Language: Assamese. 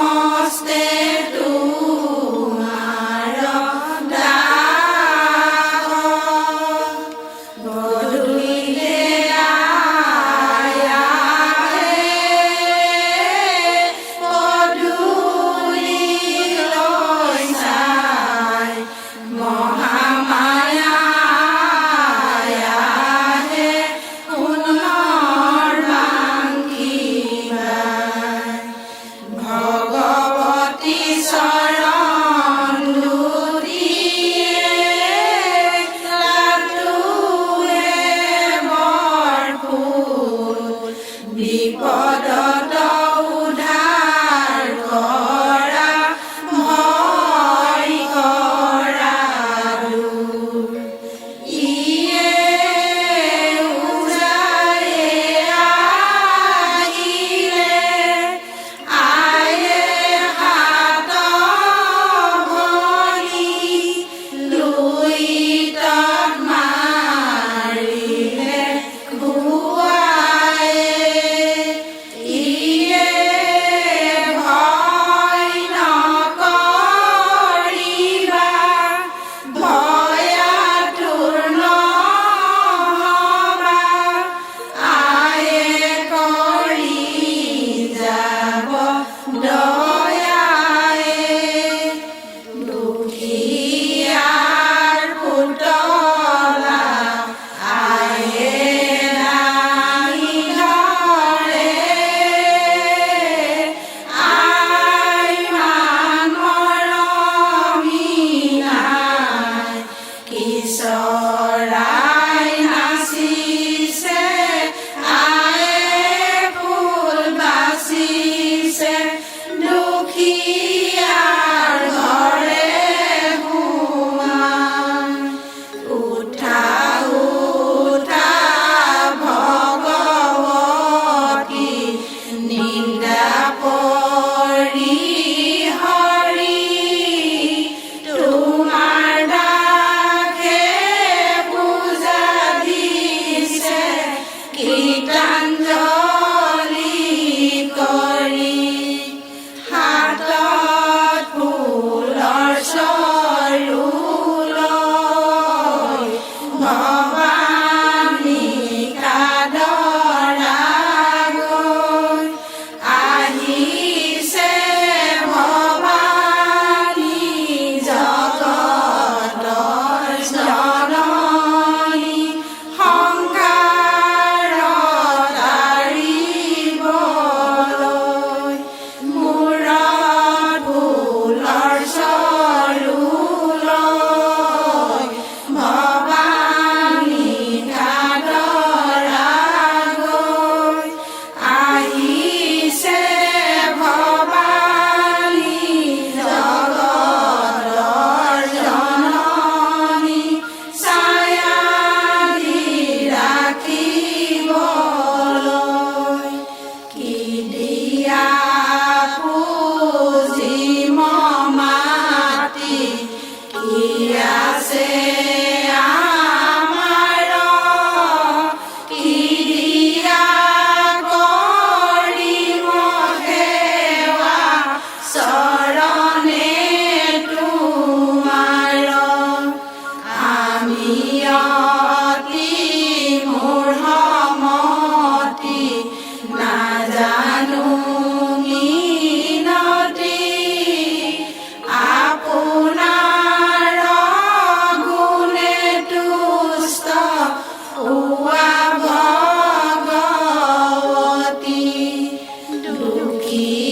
সমস্তে তোমাৰ দাস। গধূলিলে আই আহে পদূলিলৈ চাই, মহামায়া আহে সোণৰ বাংকি বাই। ভগৱতী চৰণ দুটিয়ে তাতোহে বৰফুল, বিপদত উদ্ধাৰ কৰা, ভয় কৰা দূৰ। ইয়ে উজায়ে আহিলে আয়ে সাত ভনী, লুইতত মাৰিলে খুৱায়ে। ইয়ে ভয় নকৰিবা, ভয়াতুৰ নহবা, আয়ে কৰি যাব দয়ায়ে। দুখীয়াৰ পুতলা আয়ে দাঙি ধৰে, আই মান মৰমী নাই। কি চৰাই নাচিছে, আয়ে ফুল বাচিছে, দুখীয়াৰ ঘৰে সোমাই। উঠা উঠা ভগৱতী, নিদ্ৰা পৰি হৰি, তোমাৰ দাসে পূজা দিছে কৃতাঞ্জলি কৰি। হাতত ফুলৰ চৰু লৈ ভৱানী কাদৰা গৈ আহিছে, ভৱানী জগতৰ জননী, সংসাৰ তাৰিবলৈ। মূৰত ফুলৰ চৰু লৈ ভৱানী কাদৰা গৈ আহিছে, ভৱানী জগতৰ জননী, ছায়া দি ৰাখিবলৈ। কি দিয়া পূজিম মাতি, কি আছে আমাৰ? কি দিয়া কৰিম সেৱা চৰণে তোমাৰ? আমি অতি মূঢ়মতি, নাজানো মিনতি, আপোনাৰ গুণে তুষ্ট হোৱা ভগৱতী। দুখীয়াৰ